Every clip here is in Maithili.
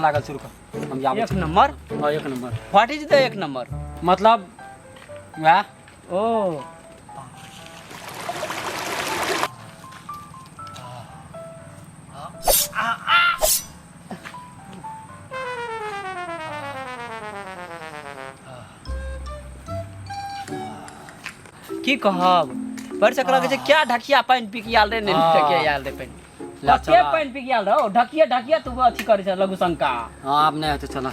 लागल छै, रुक हम आबै एक छी। नंबर। हँ, एक नंबर। What is the एक नंबर? मतलब वएह। ओ की कहब, बड़ से कहलक जे क्या ढकिया पानि पी के आयल रे, नहि ढकिया आयल रे पानि। ला कते चला। पानि पी के आयल रहो, ढकिया ढकिया तू अथी करै छ लघु शंका। हँ, आब नहि हेतै, चला।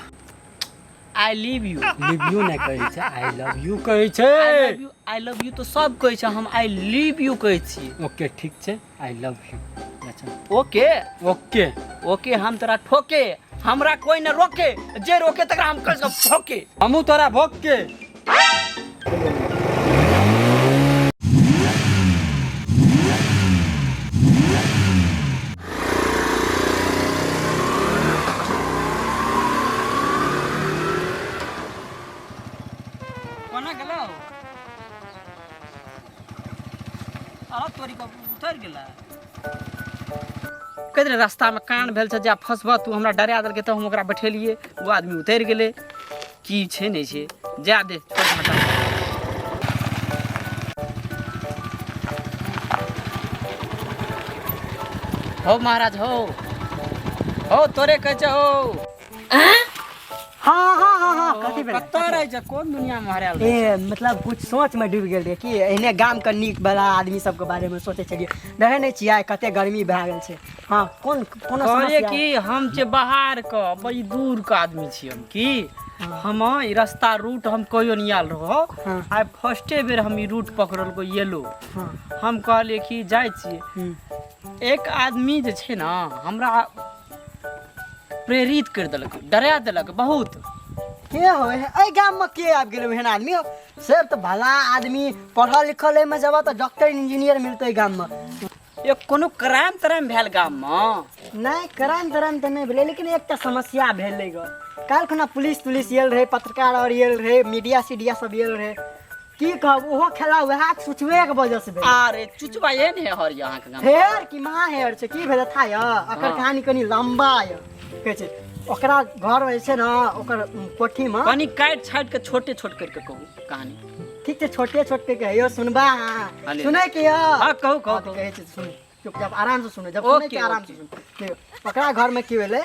I leave you. Live you नहि कहै छै, I love you कहै छै। I love you, I love you तऽ सब कहै छै, हम I leave you कहै छी। ओके, ठीक छै, I love you. अच्छा। ओके। ओके। ओके, हम तोरा ठोके, हमरा कोई न रोके, जे रोके तकरा हम कस के ठोके। हमहूँ तोरा भोग के। कोना गेलौ? अरे तोरी के उतर गेला। कहि देने रास्तामे कान भेल छै जे फंसबह तू, हमरा डरा देलकै तऽ हम ओकरा बैठेलियै, ओ आदमी उतरि गेलै। की छै नहि छै, जा दे, छोड़ हटा। हो महाराज, हो हो, तोरे कहै छै हो। हाँ हाँ हाँ हाँ, कथी भेलै? कतऽ रहै छै, कोन दुनिया मे हरायल रहै? ए मतलब कुछ सोच में डूबि गेल रहियै कि एहने गाम के नीक वाला आदमी सबके बारे में सोचै छलियै। देखै नहि छियै कते गर्मी भए गेल छै। हाँ, कोन कोनो कहलियै समस्या? कि हम छियै बाहर के, बड़ी दूर के आदमी छियै हम, की हम ई रास्ता रूट हम कहियो नहि आयल रहो। आइ फर्स्टे बेर हम ई रूट पकड़लको येलो। हम कहलियै कि जाइ छियै। एक आदमी जे छै ने, हमरा प्रेरित करि देलक, डरा देलक बहुत। के हो एहि गाममे? के आबि गेलै एहन आदमी हो? से तऽ भला आदमी पढ़ल लिखल एहिमे जेबह तऽ डॉक्टर इंजीनियर मिलतै गाममे। एक कोनो क्राइम त्राइम भेल गाममे? नहि, क्राइम त्राइम तऽ नहि भेलै, लेकिन एकटा समस्या भेलै ग। काल्हि खुना पुलिस तुलिस आयल रहै, पत्रकार आओर आयल रहै, मीडिया सीडिया सब आयल रहै। की कहब, ओहो खेला वएह चुचुएके वजह से भेलै। अरे चुचुआ एहन है हर अहाँके गाम? हेर कि महा हेर छै। की भेलै था यऽ, एकर कहानी कनि लम्बा यऽ। कहै छै ओकरा घरमे जे छै ने, ओकर कोठीमे। कनि काटि छाटि के छोटे छोट करके कहू कहानी। ठीक छै, छोटे छोटे के यौ सुनबा अहाँ? हाले। सुनै के यऽ? हाँ, कहू, कहू, हाँ, तऽ कहू। कहै छै, सुनू चुपचाप आराम से सुनू, जब सुनै ओके, के आराम से ओके। सुनू। देखियौ, ओकरा घरमे की भेलै,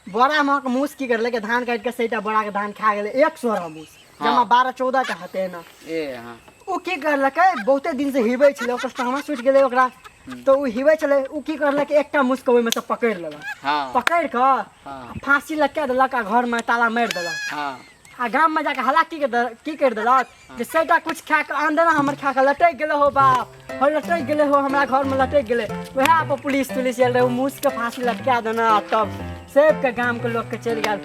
बोरा महक मूस की करलकै, धान काटि कऽ सैटा बोराके धान खा गेलै। 100 मूस जमा 12 14 टा हेतै ने। ए हाँ। ओ की करलकै, बहुते दिन से हिबै छलै, ओकर तामस उठि गेलै ओकरा, तऽ ओ हिबै छलै। ओ की करलकै, एकटा मूसके ओहिमे से पकड़ि लेलक। पकड़ि कऽ फाँसी लटका देलक आ घरमे ताला मारि देलक। आ गाममे जाकऽ हल्ला की करि देलक जे सैटा कुछ खा कऽ आन देना हमर खा कऽ लटकि गेलै हो बाप हो, लटकि गेलै हो, हमरा घरमे लटकि गेलै। वएह पर पुलिस तुलिस आयल रहै, ओ मूसके फाँसी लटका देना आ तब सबके गामके लोकके चलि गेल।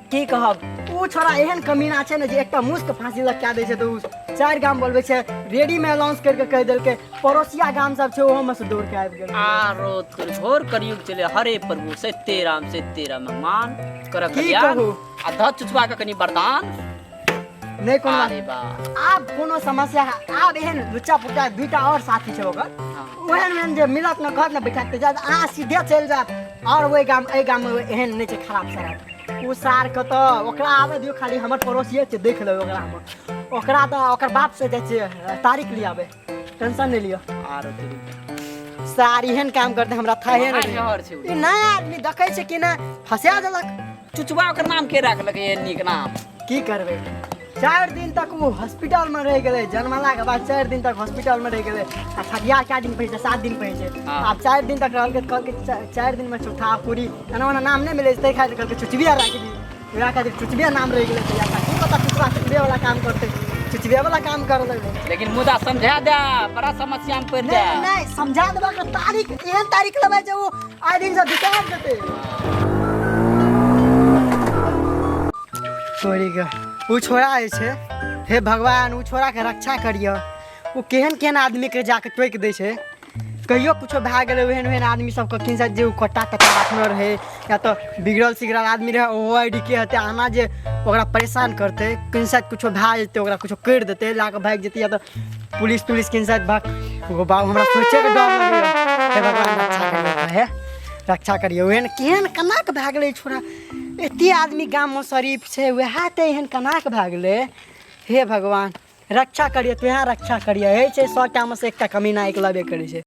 की कहब, ओ छोड़ा एहन कमीना छै ने जे एकटा मूसके फाँसी लटका दै छै तऽ ओ चारि गाम बोलबै छै, रेडीमे अनाउंस करि कऽ कहि देलकै, पड़ोसिया गाम सब छै ओहोमे से दौड़ के आबि गेल। आरो तोर घोर कलयुग चले। हरे प्रभु सत्य राम सत्य राम, भगवान कर की कल्याण। कहू? आ धऽ चुचुआ के कनि वरदान। नहि कोनो अरे बा। आब कोनो समस्या है, आब एहन लुच्चा पुच्चा दुईटा और साथी छै ओकर, ओहन ओहन जे मिलत ने, कहत ने बैठा के जायत, अहाँ सीधे चलि जायत। और ओहि गाम एहि गाममे एहन नहि छै खराब शराब। ओ सारके तऽ ओकरा आबे दियौ खाली, हमर पड़ोसिए छै, देख लेबै ओकरा हम। ओकरा तऽ ओकर बाप से जाइ छियै तारीख लियाबै, टेंशन नहि लिअ। आरो तोरी। सार एहन काम करते हमरा थाहे महा नहि। जहर छै ओ। ई नया आदमी देखै छै कि नहि, फंसा देलक। चुचुआ ओकर नाम के राखलक एहन नीक नाम? की करबै, 4 दिन तक ओ हॉस्पिटलमे रहि गेलै। जन्मलाके बाद 4 दिन तक हॉस्पिटलमे रहि गेलै। आ छठिया कए दिन पड़ै छै? 7 दिन पड़ै छै। आब 4 दिन तक रहलकै तऽ कहलकै 4 दिनमे चौथा पूरी एना ओना नाम नहि मिलै छै, ताहि खातिर कहलकै चुचबिया राखि दी। वएह खातिर चुचबिया नाम रहि गेलै। तऽ की पता चुचबा चुचबे वाला काम करतै, चुचबे वाला काम करऽ लगलै। लेकिन मुदा समझा दे, बड़ा समस्या में पड़ नहि जाए। नहि, समझा देबा के तारीख, एहन तारीख लेबै जे ओ आइ दिनसँ बितार जेतै। तोरी के ओ छोड़ा जे छै, हे भगवान, ओ छोड़ाके रक्षा करिअ। ओ केहन केहन आदमीके जाके टोकि दै छै। कहियो कुछो भए गेलै ओहन ओहन आदमी सबके किन जे ओ कट्टा तट्टा राखने रहै या तऽ बिगड़ल सिगड़ल आदमी रहै, ओहो I D के हेतै आना जे ओकरा परेशान करतै। किन शायद कुछो भए जेतै, ओकरा कुछो करि देतै, लए कऽ भागि जेतै या तऽ पुलिस तुलिस किन शायद भाग। ओ बाबू, हमरा सोचेके डर लगैए। हे भगवान, रक्षा करियौ। हे। रक्षा करियौ। एहन केहन केना कऽ भए गेलै छोरा, एते आदमी गाममे शरीफ छै, वएह तऽ एहन केना कऽ भए गेलै। हे भगवान, रक्षा करियौ, तुहे रक्षा करियौ। होइ छै 100 टामे से एकटा कमीना एक लबे करै छै।